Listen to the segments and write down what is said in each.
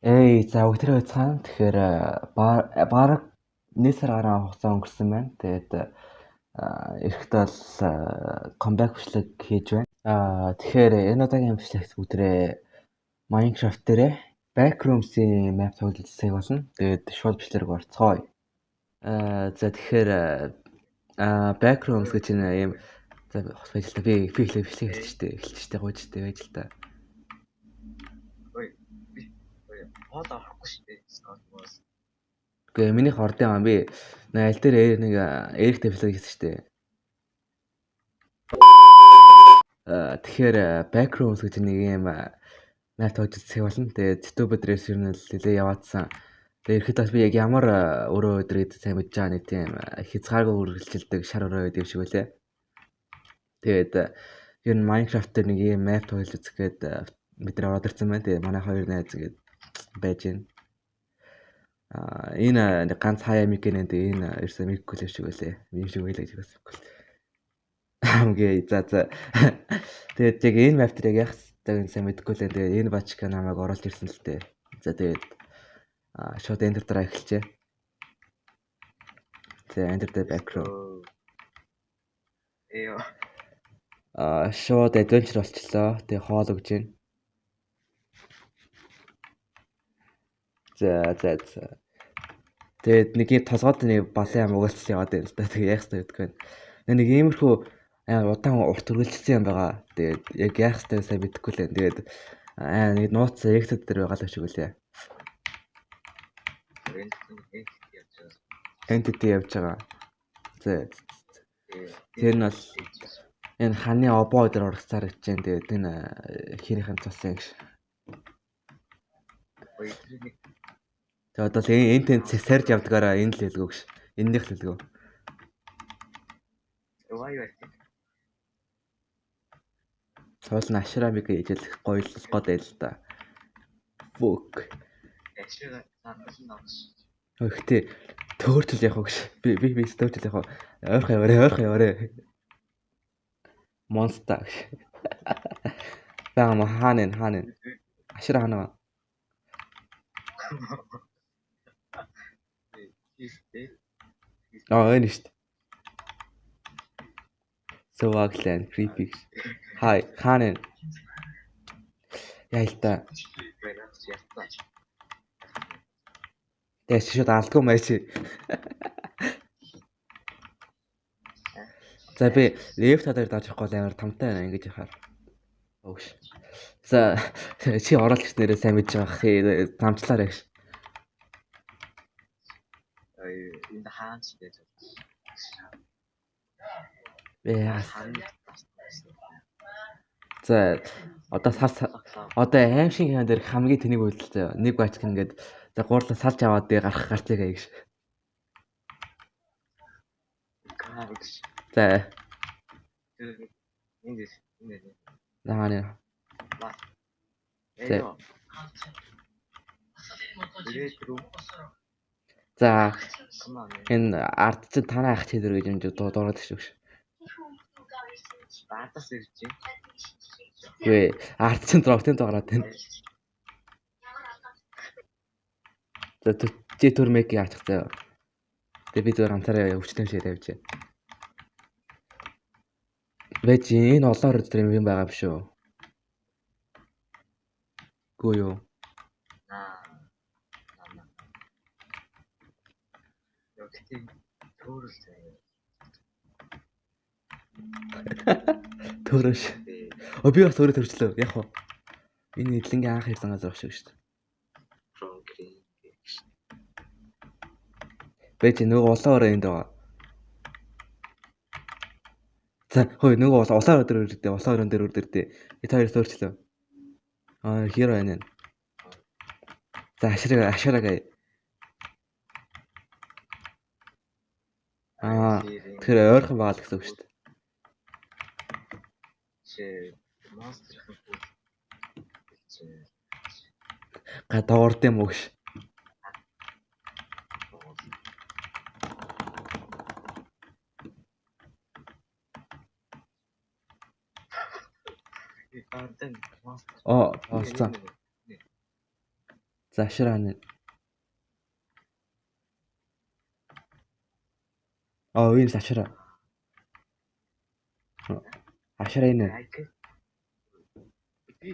Эй, за өдрөө уцгаана. Тэгэхээр бараг 1 сар гаруй хугацаа өнгөрсөн байна. Тэгээд эрэхт бол comeback бичлэг хийж байна. Тэгэхээр энэ удаагийн бичлэгт бүгдээ Minecraft дээрээ Backrooms-ийн map тоглож үзэх болно. Тэгээд шууд бичлэг орцгоё. За тэгэхээр Backrooms гэж энэ ийм за байж л та би би эхлээ бичлэг эхэлчихтэй эхэлчихтэй гуйжтэй байж л та. Хоол авахгүй шүү дээ. Скотмос. Үгүй минийх орд юм би аль дээр нэг Эрик тавилаа гэсэн шүү дээ. Тэгэхээр Backrooms гэж нэг юм map тоглож үзэх болно. Тэгээд YouTube дээрээс ер нь нэлээ яваадсан. Тэгээд ирэхэд бас би яг ямар өрөө өдрөөд сайн мэдж байгаа нэг тийм хязгааргүй үргэлжилдэг шар өрөө гэдэг юм шиг үлээ. Тэгээд ер нь Minecraft дээр нэг юм map тоглож үзэх гээд бид нар ороод ирсэн байна. Тэгээд манай хоёр найз ингээд байж байна. Энэ ганц хаяа мик нэ энэ ерөөсөө микгүй л шиг байлээ. Юм шиг байлаа гэж бас мэдэхгүй. Хамгийн за за. Тэгээд яг энэ map дээр яг яах ёстойг сайн мэдэхгүй л. Тэгээд энэ бачка намайг оруулж ирсэн л дээ. За тэгээд шууд enter дараа эхэлжээ. За enter the back row. Эё. Шууд adventure болчлоо. Тэгээд хоол өгч байна. За за за. Тэгээд нэг юм толгойд нэг балын ам угаалцсан яваад байна л да. Тэгээд яах ёстой гэдэггүй байна. Нэг иймэрхүү амар удаан урт үргэлжилсэн юм байгаа. Тэгээд яг яах ёстой сайн мэдэхгүй л байна. Тэгээд нэг нууц exit дээр байгаа л шиг үлээ. Entity явж байгаа. За. Тэр нь бол энэ ханы обоо дээр урагцаар гэж байна. Тэгээд энэ хинийхэн цус юм гэж. Тэгээ одоо л энэ тэнд сарж явдгаараа энэ л хэлгүү гэж. Энэнийх л хэлгүү. Цоол нь ашрамыг ижил гоёлох гол байл л да. Fuck. Ашраа цаанаас нь авах. Гэхдээ төөрчл явах гэж. Би би би төөрчл явах. Ойрхон яваарэ, ойрхон яваарэ. Монста. Бага ма хаана энэ хаана энэ. Ашраа хаана. Аа энэ шүү дээ. So ugly and creepy. Hi, хаана энэ? Яа л та. Тэгээ шууд алдгүй маяг чи. За би left дээр дарж явахгүй амар тамтай байна ингэж яхаар. Өгш. За чи ороод ирсэн нэрээ сайн мэдж байгаа хэ тамчлаарай гэж. Энд хаанч байж байна. За одоо сар одоо аим шиг кино дээр хамгийн тэнэг үйлдэл заяа. Нэг бачк ингээд за гурлаа салж аваад тэгээ гарах гарцыг гэж. За. Энд энэ. Наа нэ. За. За энэ ард чинь танай ах чидэр гэж юм дураад шүү гэж. Ардаас ирж байна. Үгүй ард чинь зургтын дугаараад байна. За чи төр мек яачих заяа. Тэгээ би зүгээр ганцаараа өвчтөн шиг тавьж байна. Байж энэ олон орд дээр юм байгаа биш үү? Гүү юу? Төрөш. Оо би бас өөрөө төрчлөө. Яг уу. Энэ эдлэнгийн анх ирсэн газар шиг шүү дээ. Бэж нөгөө улаан өрөө энд байгаа. За хөөе нөгөө улаан өрөө дээр өрдөө. Улаан өрөөн дээр өрдөө. Эт хоёр төрчлөө. Аа хиро байна. За ашраг ашраг. Аа тэгэхээр ойрхон байгаа л гэсэн үг шүү дээ. Монстрын хөл. Га доорд юм уу гэж. Оо, болсон. За ашраа нэ. Аа энэ ашраа. Ашраа энэ.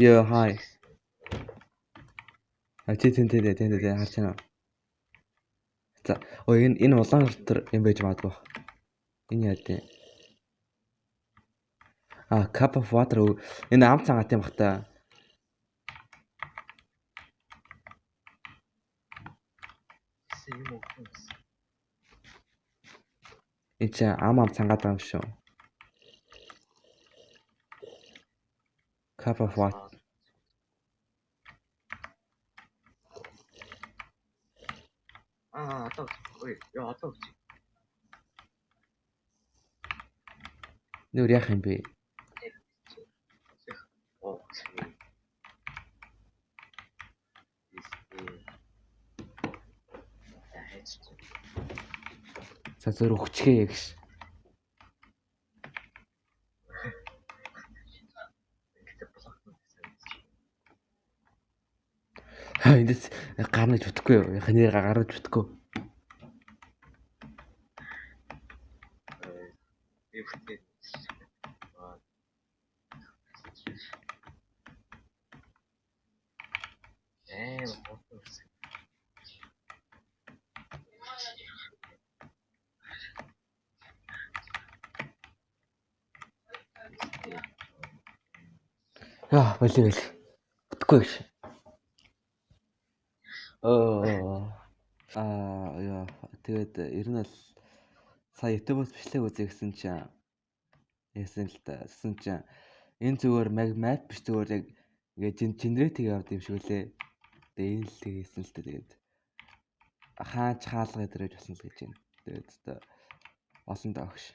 Йоо хай. А чи тэн тэн тэн тэн харж байна. За ой энэ улаан дотор юм байж магадгүй. Энэ яа дээ. А cup of water энэ ам цангаат юм бах та. Энэ чи ам цангаад байгаа юм шүү. Cup of water. Аа одоо ой яа одоо өгч. Нүр яах юм бэ? За зөөр өгчгээ гэж. Эндээс гарна гэж бодохгүй юу? Нэр гаргаж бодохгүй. Яа, болиг болиг. Бодохгүй гэж. Аа яа, тэгээд ер нь бол сая YouTube-ос бичлэг үзье гэсэн чинь яасан л та. Гэсэн чинь энэ зүгээр map биш зүгээр яг ингээд генерейт хийгээ явд юм шиг үлээ. Тэгээд энэ л хийсэн л та. Тэгээд хаач хаалга дээрэж болсон л гэж байна. Тэгээд одоо олон даа өгш.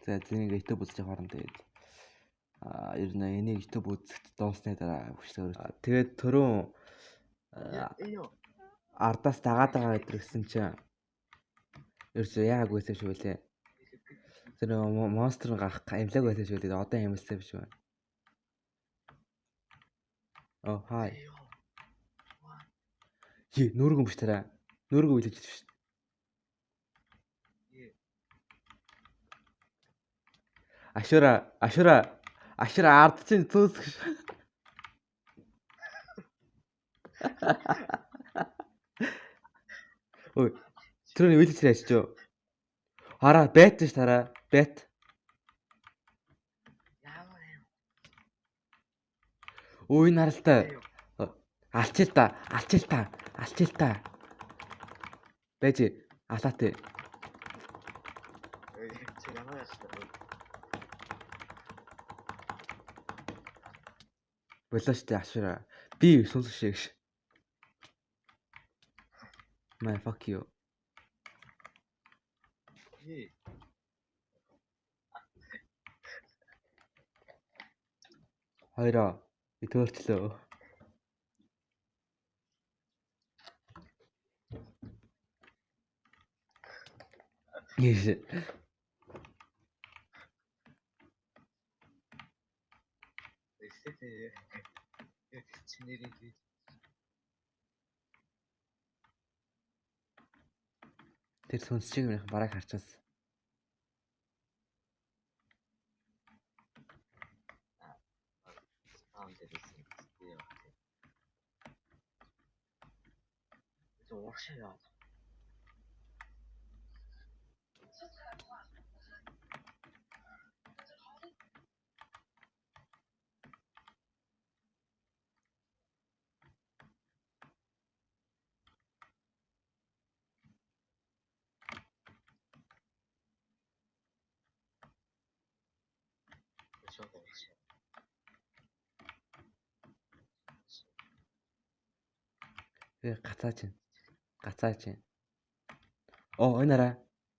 За зэнийг YouTube үзэж байгаа хооронд тэгээд ер нь энийг YouTube үзэхэд дуусны дараа хөшлөөр. Тэгээд түрүүн ардаас дагаад байгаа гэдэр гэсэн чинь ерөөсөө яагаад байсан шиг үлээ. Тэр монстр гарах амлааг байсан шиг үлээ. Одоо амлсан биш үү? Oh hi. Хи нүргэн биш тараа. Нүргэн үлээж биш. Ашура ашура ашура ард чинь цөөс гэж. Ой тэрний вилж яаж ч. Хараа байт ш тараа байт. Ой энэ харалтай. Алчил та алчил та алчил та. Байж алаатай. Болоо штэ ашура. Би сүнс шиг. My fuck you. Хоёроо би төөрчлөө. Ийш. Тэр сүнс чиг юм бараг харчаас. Гацаач. Гацаач. Оо энэ араа.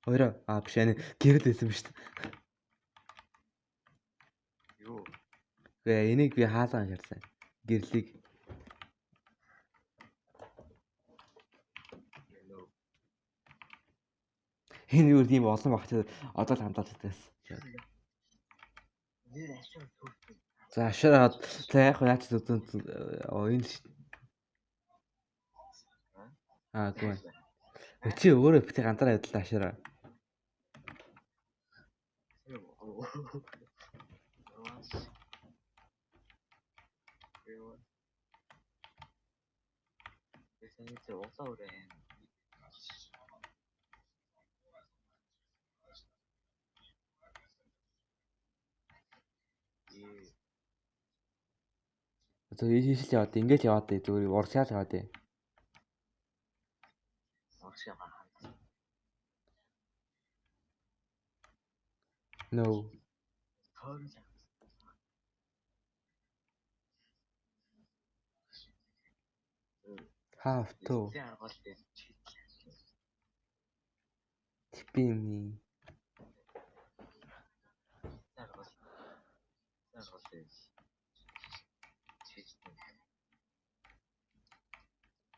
Хоёроо. Аа биш энэ гэрэл байсан биш үү? Юу? Гэ энийг би хаалган шарсан. Гэрлийг. Энэ юу тийм олон багч одоо л хамтаалдаг байсан. Нэр ашиг төвтэй. За ашираад за яг яач зү энэ аа гоо. Чи өөрөө бити ганцаараа явдлаа ашираа. Зөв ийш л яваад ингээд яваад зүгээр урагшаал яваад. No. Have to. TP me.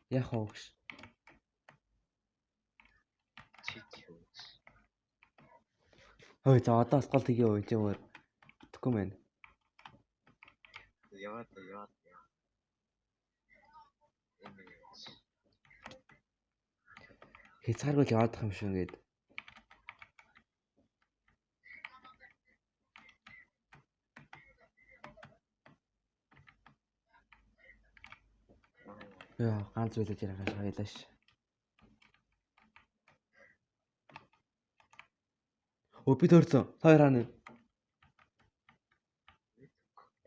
Яг уу гэж. Хөөе за одоо бас гол тгий юу энэ өөр бүтэхгүй мэн. Яваад яваад. Хязгааргүй л яваадах юм шиг ингээд. Яа, ганц зүйлэж ярих хоёлаа ш. Өө би төрсөн. Хоёр хаана.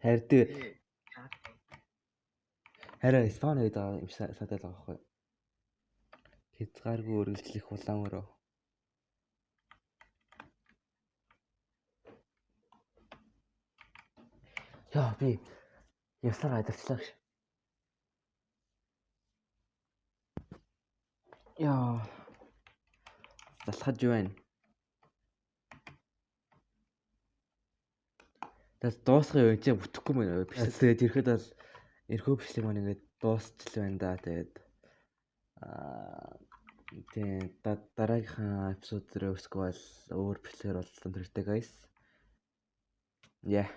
Харин харин spawn гэдэг байгаа юм шиг санагдаад байгаа байхгүй юу? Хязгааргүй үргэлжлэх улаан өрөө. Яа би явсаар адарчлаа гэж. Яа. Залхаж байна. Тэгээс дуусах юм чи бүтэхгүй мэн. Тэгээд ирэхэд бол эрхөө бичлэг маань ингээд дуусчихлаа байна да. Тэгээд тийм дараагийнхаа эпизод дээр өсгөө бол өөр бичлэгээр боллон тэртэй guys. Yeah.